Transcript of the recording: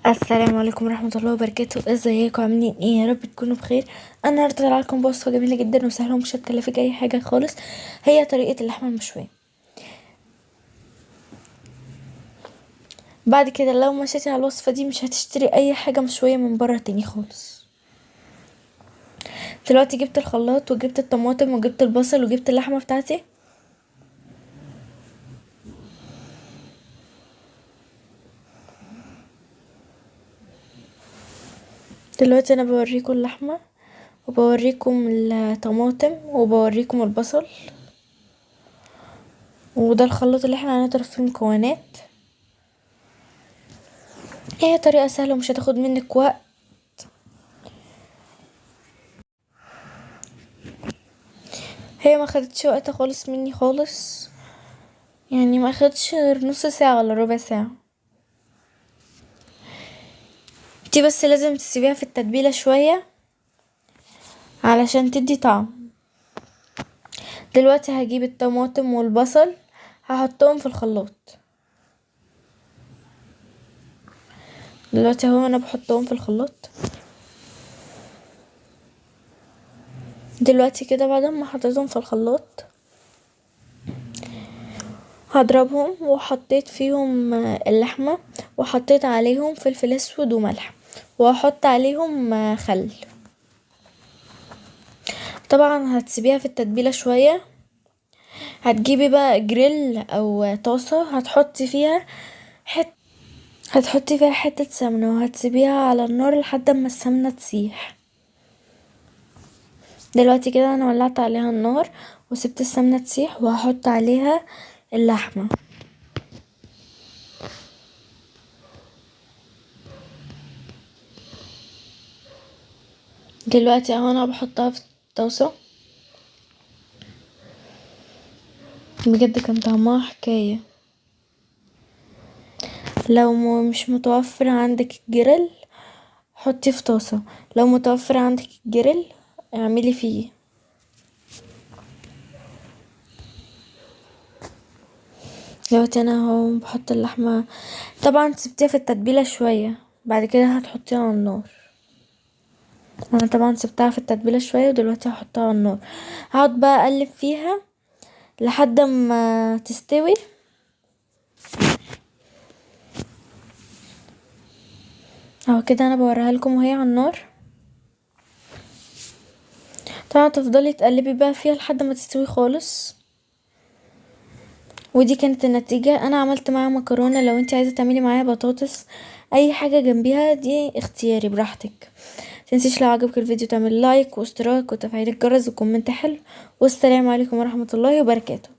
السلام عليكم ورحمة الله وبركاته. ازيكم عاملين ايه؟ يا رب تكونوا بخير. انا النهارده طالعه لكم بوصفه جميلة جدا وسهلة ومش هتكلفك اي حاجة خالص، هي طريقه اللحمة المشويه. بعد كده لو مشيتي على الوصفة دي مش هتشتري اي حاجة مشوية من بره تاني خالص. دلوقتي جبت الخلاط وجبت الطماطم وجبت البصل وجبت اللحمة بتاعتي. دلوقتي انا بوريكم اللحمة وبوريكم الطماطم وبوريكم البصل، وده الخلاط اللي احنا هنضرب فيه المكونات. هي طريقه سهلة ومش هتاخد منك وقت. هي ما خدتش وقت خالص مني خالص، يعني ما خدتش غير نص ساعة ولا ربع ساعة. انتي بس لازم تسيبيها في التتبيله شوية علشان تدي طعم. دلوقتي هجيب الطماطم والبصل هحطهم في الخلاط. دلوقتي اهو انا بحطهم في الخلاط. دلوقتي كده بعد ما حطيتهم في الخلاط هضربهم، وحطيت فيهم اللحمة وحطيت عليهم فلفل اسود وملح، وهحط عليهم خل. طبعا هتسيبيها في التتبيله شوية. هتجيبي بقى جريل او طاسه هتحطي فيها حتة سمنه، وهتسيبيها على النار لحد ما السمنة تسيح. دلوقتي كده انا ولعت عليها النار وسبت السمنة تسيح، وهحط عليها اللحمة. دلوقتي اهو انا بحطها في الطاسه. بجد كان طعمها حكاية. لو مش متوفر عندك الجريل حطي في طاسه، لو متوفر عندك الجريل اعملي فيه. دلوقتي انا اهو بحط اللحمة. طبعا سبتيها في التتبيله شوية، بعد كده هتحطيها على النار. انا طبعا سبتها في التتبيله شوية ودلوقتي هحطها على النار. هقعد بقى اقلب فيها لحد ما تستوي. اهو كده انا بوريها لكم وهي على النار. طبعا تفضلي تقلبي بقى فيها لحد ما تستوي خالص. ودي كانت النتيجة. انا عملت معاها مكرونة، لو انتي عايزة تعملي معاها بطاطس اي حاجة جنبيها دي اختياري براحتك. متنسيش لو عجبك الفيديو تعمل like واشتراك وتفعيل الجرس و comment حلو. والسلام عليكم ورحمة الله وبركاته.